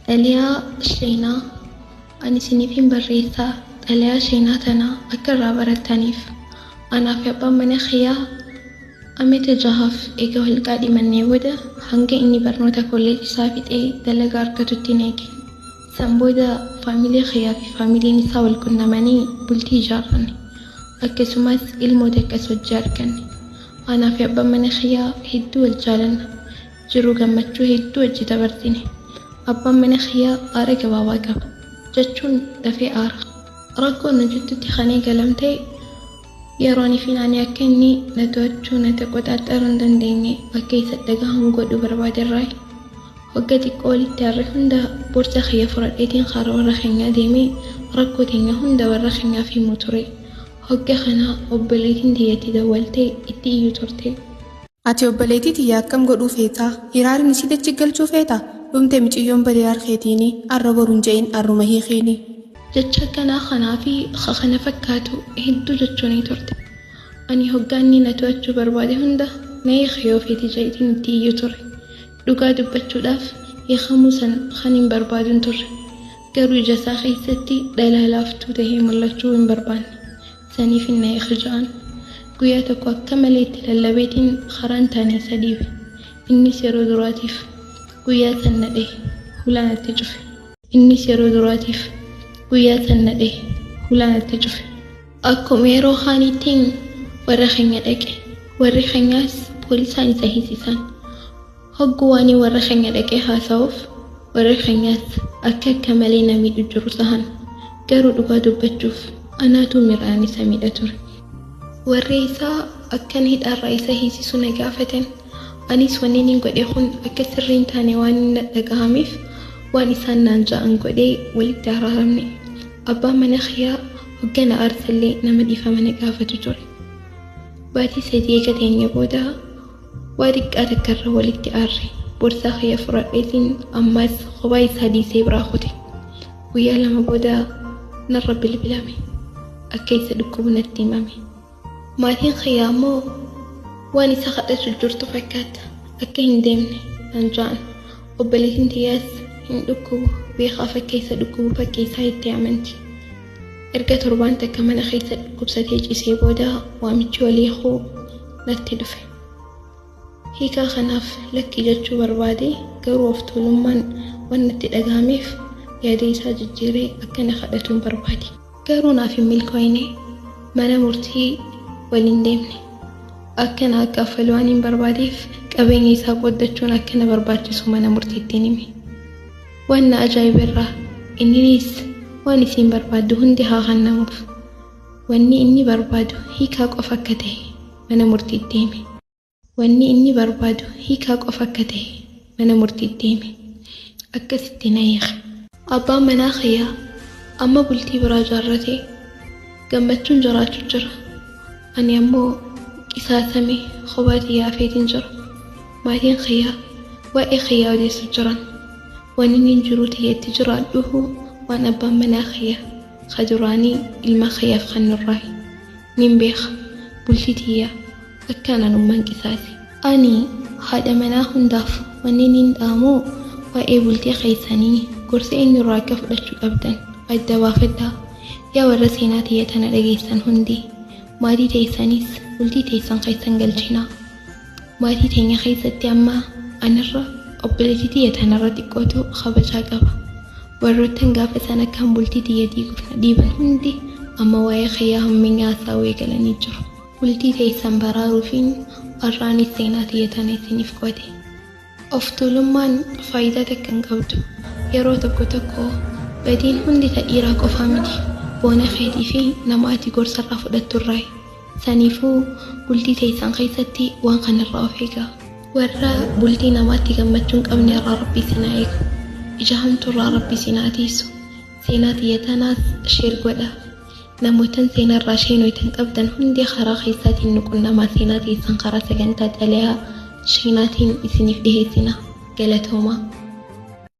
Xalayaa seenaa ani isiniifin barreessaa xalayaa seenaa tana akka irraa barattaniif. Anaa fi abbaan mana kiyyaa amata jahaaf eega wal qaadhimannee booda hanga inni barnoota kolleejjii isaa fixee dalagaa argatutti hin eege. San booda faamilii kiyyaa fi faamiliin isaa wal qunnamanii bultii ijaarranne. Akkasumas ilmoo takkas wajji arganne. Anaa fi abbaan mana kiyyaa hedduu wal jaalanna. Jiruu gammachuu hedduu wajji dabarsine. Abbaan mana kiyyaa aara gabaabaa qaba. Jechuun dafee aara. Rakkoon nu jidduutti kan eegalamte yeroon fi ani akka inni na to'achuu na qoxaaxaruu hin dandeenye akka isa dhagahamu godhuu barbaaderraayi. Hogga xiqqoo walitti aarre hunda borsa kiyya fudhadheetiin karaa warra keenyaa deemee rakkoo teenya hunda warra keenyaaf himu ture. Hogga kana obboleettiin tiyyatti dawwaltee itti iyyuu turte. Ati obboleettii tiyya akkam godhuu feetaa? Hiraarin isii dachi galchuu feetaa? Dhumte miciyyoon badee harkeetiini, arra boru hin je'in arruma hiikiini. Jecha akkanaa kanaa fi ka kana fakkaatu hedduu jechuunii turte. Ani hoggaa inni na to'achuu barbaade hunda na hiiki yoo feete je'eetiin itti iyyu ture. Dhugaa dubbachuudhaaf hiikamuu san kan hin barbaadu hin turre. Garuu ija isaa keessatti dhalaa laaftuu tahee mul'achuu hin barbaanne. Saniifin na hiiki ja'an. Guyyaa tokko akka malee itti lallabeetiin karaa hin taane isa dhiibe. Innis yeroo duraatiif guyyaa san na dhahe, hulaa natti cufe. Innis yeroo duraatiif guyyaa san na dhahe, hulaa natti cufe. Akkuma yeroo kaaniittiin warra keenya dhaqe. Warri keenyaas poolisaan isa hiisisan. Hoggu waanii warra keenya dhaqee haasa'uuf warri keenyaas akka akka malee na miidhu jiru sahan. Garuu dhugaa dubbachuuf anaatu miraan isa miidha ture. Warri isaa akkan hidhaarraa isa hiisisu na gaafatan. Anis wanni inni godhe kun akka sirrii hin taane waan na dhagahameef waan isaan naan ja'an godhee walitti araaramne. Abbaan mana kiyyaa hoggana aarsallee nama dhiifama na gaafatu ture. Baatii 3 eega teenye booda waa xiqqaa takka irra walitti aarre. Borsaa kiyya fudhadheetiin ammaas kophaa isaa dhiisee biraa kute. Guyyaa 2 booda narra bilbilame. Akka isa dhukkubu natti himame. Maatiin kiyyaa ammoo waan isa kadhachuu jirtu fakkaata. Akka hin deemne naan ja'an. Obboleettiin tiyyaas hin dhukkubu beekaaf akka isa dhukkubu fakkeessaa itti amanti. Erga torbaan takka mana keessa dhukkubsatee ciisee booda waamichi walii hiikuu natti dhufe. Hiikaa kanaaf lakkii jechuu barbaade garuu of tuulummaan waan natti dhagahameef yaada isaa jijjiiree akka na kadhatuun barbaade. Garuu naaf hin milkooyne. Mana murtii waliin deemne. Akka na akkaffalu waan hin barbaadeef qabeenya isaa qooddachuun akka na barbaachisu mana murtiitti hime. Waan na ajaa'ibe irraa inninis waan isiin barbaaddu hundi haa kennamuuf. Wanni inni barbaadu hiikaa qofa akka ta'e mana murtiitti hime. Wanni inni barbaadu hiikaa qofa akka ta'e mana murtiitti hime. Akkasitti na hiike. Abbaan manaa kiyyaa amma bultii biraa ijaarratee gammachuun jiraachuu jira. Ani ammoo qisaasame kophaa tiyya hafeetiin jira. Maatiin kiyyaa waa'ee kiyyaa odeessu jiran. Wanni inni jiruu tiyya itti jiraadhuufu waan abbaan manaa kiyya ka duraanii ilma kiyyaaf kennurraayi. Nin beeka bultii tiyya akkaan anummaan qisaase. Ani haadha manaa hundaaf wanni nin dhaamu waa'ee bultii keessanii gorsa eenyurraa akka fudhachuu qabdan adda baafadhaa. Yaa warra seenaa tiyya tana dhageessan hundi maatii teessanis bultii teessan keessan galchinaa. Maatii teenya keessatti amma anirra obboleettii tiyya tanarra xiqqootu kabajaa qaba. Warroottan gaafa san akkaan bultii tiyya diiguuf na dhiiban hundi amma waa'ee kiyyaa hammeenya haasa'uu eegalanii jiru. Bultii teessan baraaruufiin arraanis seenaa tiyya tana isiniif qoode. Of tuulummaan faayidaa takka hin qabdu. Yeroo tokko tokko badiin hundi ta dhiiraa qofaa miti. Boona keetii fi nama ati gorsarraa fudhatturraayi. Saniifuu bultii teessan keessatti waan kanarraa of eegaa. Warra bultii namaatti gammachuu hin qabne irraa Rabbi isin haa eegu. Ija hamtuurraa Rabbi isin haa tiisu. Seenaa tiyya tanaas share godhaa. Namootan seenaa irraa sheenoytan qabdan hundi karaa keessaatiin nu qunnamaa seenaa teessan karaa sagantaa xalayaa sheenaatiin isiniif dhiheessina. Galatoomaa.